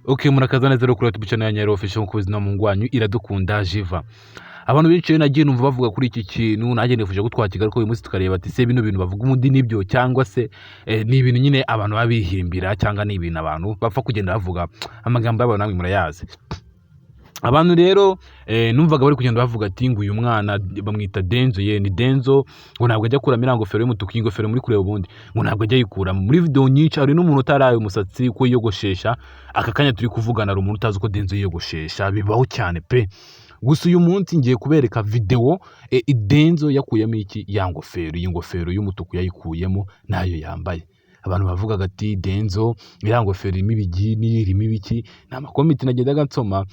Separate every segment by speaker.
Speaker 1: Ok, murakaza neza rero kuri YouTube channel ya Nyairo Official, nk'uko ubuzima mu ngwanyu Iradukunda Jiva. Abantu benshi rero nagiye numva bavuga kuri iki kintu, nanjye nifuje ko twakigaruka uyu munsi tukareba ati se bino bintu bavuga ubundi nibyo, cyangwa se ni ibintu nyine abantu baba bihimbira, cyangwa ni ibintu abantu bapfa kugenda bavuga, amagambo y'abantu namwe murayazi. Abantu rero numvaga bari kugenda bavuga ati ngo uyu mwana bamwita Denzo, ye ni Denzo, ngo ntabwo ajya akuramo iriya ngofero y'umutuku, iyi ngofero muri kureba ubundi ngo ntabwo ajya ayikuramo. Muri video nyinshi hari n'umuntu utaraye umusatsi uko yiyogoshesha, aka kanya turi kuvugana hari umuntu utazi uko Denzo yiyogoshesha, bibaho cyane pe. Gusa uyu munsi ngiye kubereka video Denzo yakuyemo iki ya ngofero, iyi ngofero y'umutuku yayikuyemo nayo yambaye. Abantu bavugaga ati Denzo iriya ngofero irimo ibigini, irimo ibiki, ni amakomiti nagendaga nsoma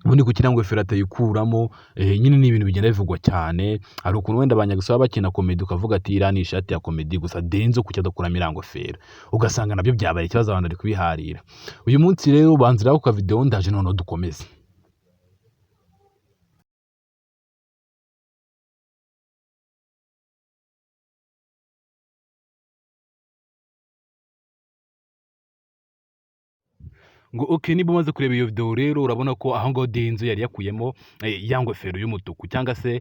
Speaker 1: ubundi kugira ngo ingofero atayikuramo. Nyine ni ibintu bigenda bivugwa cyane. Hari ukuntu wenda abanyagisozi baba bakina comedy ukavuga ati iriya ni ishati ya comedy, gusa Denzo kuki adakuramo iriya ngofero, ugasanga nabyo byabaye ikibazo, abantu bari kubiharira. Uyu munsi rero banziraho ku kavideo, ndaje noneho dukomeze. Ngo ok, niba umaze kureba iyo video rero urabona ko aho ngaho Denzo yari yakuyemo ya ngofero y'umutuku, cyangwa se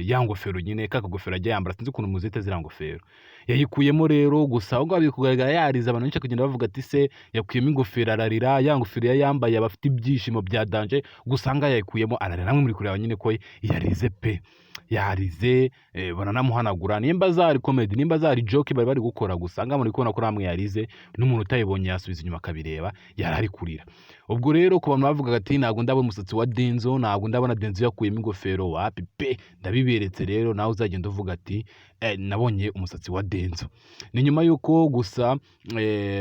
Speaker 1: ya ngofero nyine ka kagofero ajya yambara, sinzi ukuntu muzita ziriya ngofero, yayikuyemo rero. Gusa aho ngaho biri kugaragara yarize, abantu benshi kugenda bavuga ati se yakuyemo ingofero ararira, ya ngofero yari yambaye aba afite ibyishimo bya danger, gusa aha ngaha yayikuyemo ararira, namwe muri kureba nyine ko yarize pe, yarize baranamuhanagura, nimba zari comedy nimba zari joke bari bari gukora, gusa ngaha muri kubona ko namwe yarize, n'umuntu utayibonye yasubiza inyuma akabireba, yari ari kurira. Ubwo rero ku bantu bavugaga ati ntabwo ndabona umusatsi wa Denzo, ntabwo ndabona Denzo yakuyemo ingofero, wapi pe, ndabiberetse rero, nawe uzagenda uvuga ati nabonye umusatsi wa Denzo. Ni nyuma y'uko gusa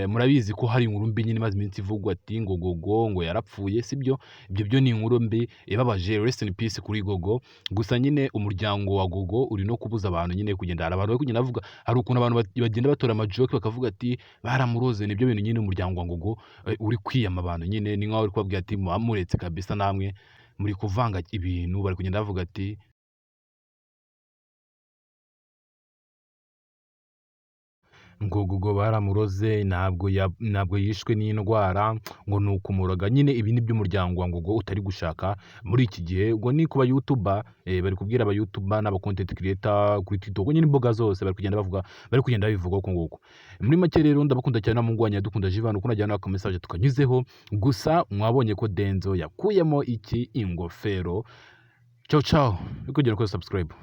Speaker 1: murabizi ko hari inkuru mbi nyine imaze iminsi ivugwa ati ngo Gogo ngo yarapfuye, sibyo? Ibyo byo ni inkuru mbi ibabaje, rest in peace kuri Gogo. Gusa nyine umuryango wa Gogo uri no kubuza abantu nyine kugenda, hari abantu bari kugenda bavuga, hari ukuntu abantu bagenda batora amajoke bakavuga ati baramuroze, nibyo bintu nyine umuryango wa Gogo uri kwiyama abantu nyine, ni nkaho uri kubabwira ati muretse kabisa namwe muri kuvanga ibintu, bari kugenda bavuga ati ngo Gogo baramuroze, ntabwo yishwe n'indwara, ngo ni ukumuroga nyine. Ibi ni by'umuryango wa Gogo utari gushaka muri iki gihe. Ubwo ni ku ba YouTuber, bari kubwira aba YouTuber n'aba content creator kuri TikTok nyine, imbuga zose bari kugenda bavuga, bari kugenda babivuga uko nguko. Muri make rero ndabakunda cyane, namungwanya dukunda Jivan, uko najyana na message tukanyuzeho. Gusa mwabonye ko Denzo yakuyemo iki ingofero. Ciao ciao, bikugera kuri subscribe.